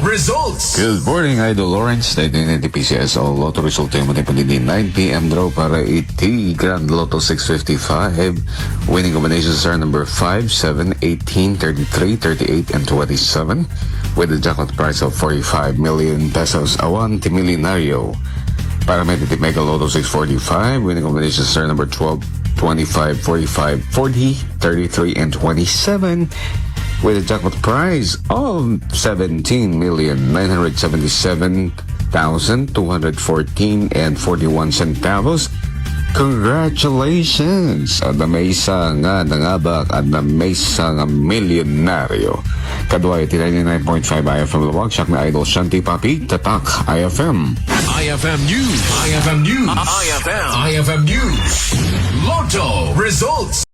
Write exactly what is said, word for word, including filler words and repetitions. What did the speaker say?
results. Good morning, Idol Lawrence. Daytoy ti P C S O Lotto result tayo mo tayo nine P M draw para iti Grand Lotto six fifty-five. Winning combination star number five, seven, eighteen, thirty-three, thirty-eight, and twenty-seven, with a jackpot price of forty-five million pesos. Awan ti milyonario para may iti Mega Lotto six forty-five. Winning combination star number twelve, twenty-five, forty-five, forty, thirty-three, and twenty-seven, with a jackpot price of seventeen million nine hundred seventy-seven thousand two hundred fourteen and forty-one centavos. Congratulations! Adda maysa nga nangabak, adda maysa nga milyonaryo. Kadua iti ninety-nine point five I F M Labuag, siak ni Idol Shanti Papi, Tatak I F M. I F M News. I F M News. I F M. I F M News. Lotto results.